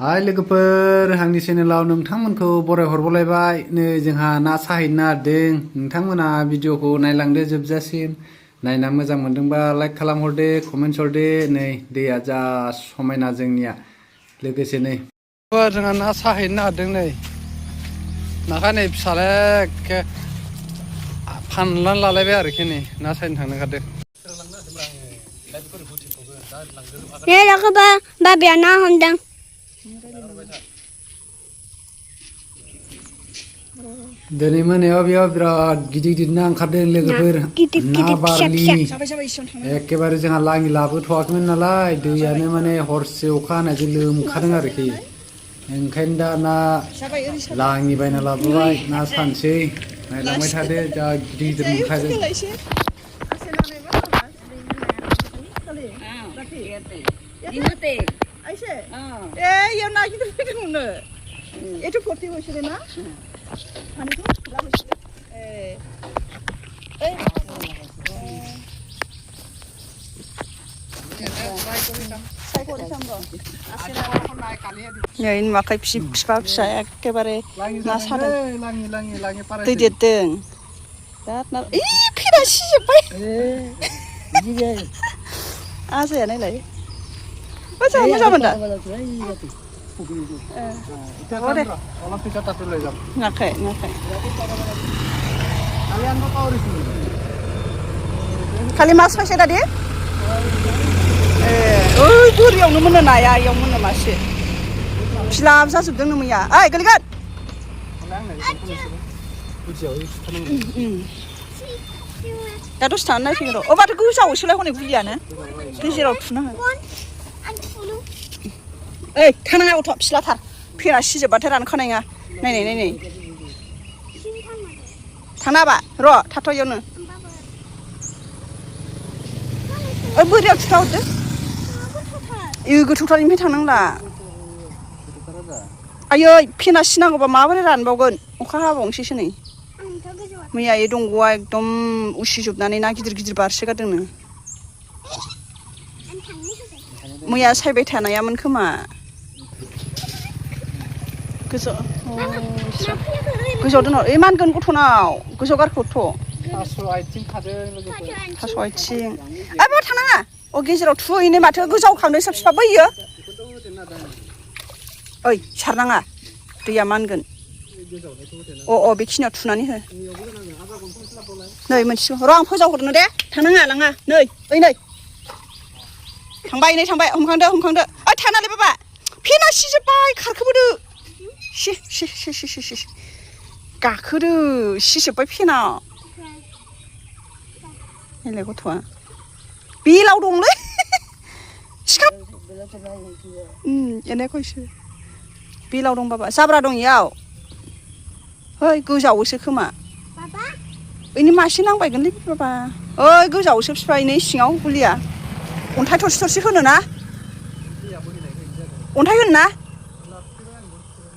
हाय लोगोफोर आंनि चेनेलाव नोंथांमोनखौ बराय हरबावलायबाय नै जोंहा ना साहैनो नागिरदों नोंथांमोना भिडिअखौ नायलांदो जोबजासिम नायना मोजां मोनदोंबा लाइक खालामहरदो कमेन्ट्स हरदो नै दैया जा समायना जोंनिया लोगोसे नै जोंहा ना साहैनो नागिरदों नै नाखा नै फिसालाया एखे फाननानै लालायबाय आरोखि नै ना साहैनो थांनो ओंखारदों नै लोगोफोर बाबाया ना हमदों दिनै मोनायाव बेयाव बिराद गिदिर गिदिर ना ओंखारदों लोगोफोर ना बारलि एखेबारे जोंहा लाङि लाबोथ'वाखैमोन नालाय दैयानो माने हरसे अखा हानायजों लोमखादों आरोखि ओंखायनो दा ना लाङि बायना लाबोबाय ना सानसै नायलांबाय थादो जा गिदिर गिदिर मोनखादों नै नुवाखै फिसा फिसा एखेबारे ना सादों दै देरदों बिराद ना फेना सिजोब्बाय आजाया नायलाय मोजां मोजांमोन दा नाखै खालि मास फायसै दा दे ओइ बोरियावनो मोनो नाया इयाव मोनो मासे फिलाब जाजोबदों नो मैया ओइ गोलैगोन दा दसे थानानै नायफैगोन र' माथो गोजावोसोलाय हनै गुलियानो गेजेराव थुना हो ओइ थानाङा गथ' फिलाथार फेना सिजोबबाथाय रानखानाय नङा नायनाय थांनाबा र' थाथ' इयावनो ओइ बोरियाव थुथा हरदो गोथौथारनिफ्राय थांनांला आयै फेना सिनांगौबा माबोरै रानबावगोन अखा हाबावनोसैसो नै मैया ए दंग'आ एकदम उसिजोबनानै ना गिदिर गिदिर बारसोगारदोंनो मैया सायबाय थानायामोन खोमा गोजौआव दोनहर ओइ मानगोन गथ'नाव गोजौआव गारखोथ' थास' आथिं खादों लोगोफोर थास' आथिं ओइ बाबा थानाङा अ गेजेराव थुहैनो माथो गोजाव खांदों सोर फिफा बैयो ओइ सारनाङा दैया मानगोन अ बेखिनियाव थुनानै हो नै मोनसे र' आं फोजावहरनो दे थांनाङा लाङा नै ओइ नै थांबाय हमखांदो ओइ थानालै बाबा फेना सिजोब्बाय खारखोबोदो गाखोदो सिजोब्बाय फेना नायलाय गथ'आ बेलाव दंलै सिखाब एनायखौसो बेलाव दं बाबा जाब्रा दं इयाव है गोजावोसो खोमा ओइनि मासे नांबायगोनलै बाबा ओइ गोजावोसो फिफा नै सिङाव गुलिया अन्थाइ थरसे होनो ना अन्थाइ होनो ना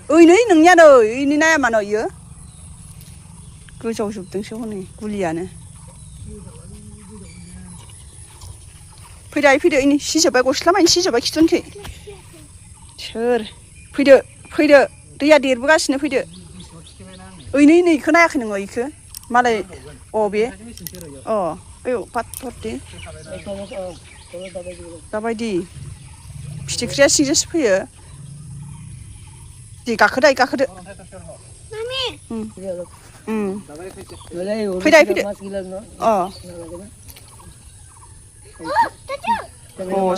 ओइ नै नोंनिया नै ओइनि नाया मानो इयो गोजावजोबदोंसो हनै गुलियानो फैदो ओइनि सिजोब्बाय गस्ला मानि सिजोब्बाय खिथुनिखै सोर फैदो दैया देरबोगासिनो फैदो ओइ नै इखौ नायाखै नोङो इखो मालाय बे ओइ पाथरदे दाबायदि फिथिख्रिया सिंजोंसो फैयो दे गाखोदो फैदो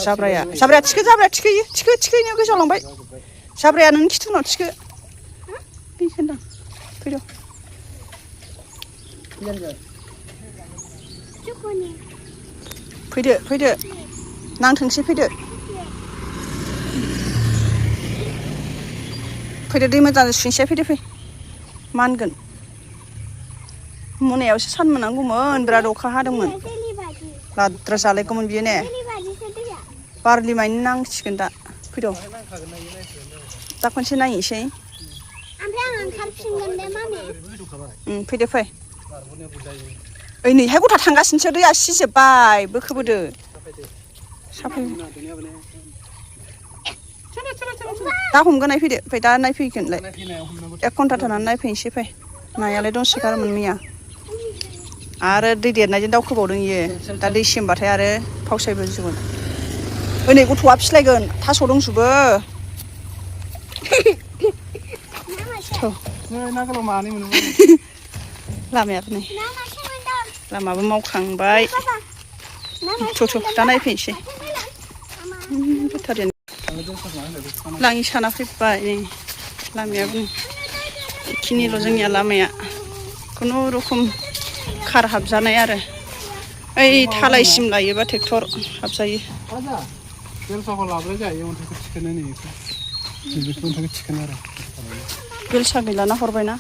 जाब्राया थिखोनो गोजावलांबाय जाब्राया नों खिथुनाव थिखो बेखौनोदां फैदो नांथोंसै फैदो दै मोजां सुइनसै फै मानगोन मोनायावसो सान मोननांगौमोन बिराद अखा हादोंमोन लाद्रा जालायगौमोन बियो ने बारलि मानि नांसिगोन दा फैद' दा खनसे नायनोसै फैदो ओइ नैहाय गथा थांगासिनोसो दैया सिजोब्बाय बोखोबोदो साफै दा हमगोन नायफैदो ओमफ्राय दा नायफैगोनलाय 1 घन्टा थानानै नायफैनोसै फै नायालाय दंसोगारोमोन मैया आरो दै देरनायजों दावखोबावदों इयो दा दै सेमबाथाय आरो फावसायबोसिगोन नै गथ'आ फिस्लायगोन थास' दंजोबो लामायाबो नै लामाबो मावखांबाय दा नायफैनोसै लाङि साना फैबाय नै लामायाबो बेखिनिल' जोंनिया लामाया खुनुरुखुम खार हाबजानाय आरो ओइ थालायसिम लायोबा ट्रेक्टर हाबजायो बेलसा गैलाना हरबायना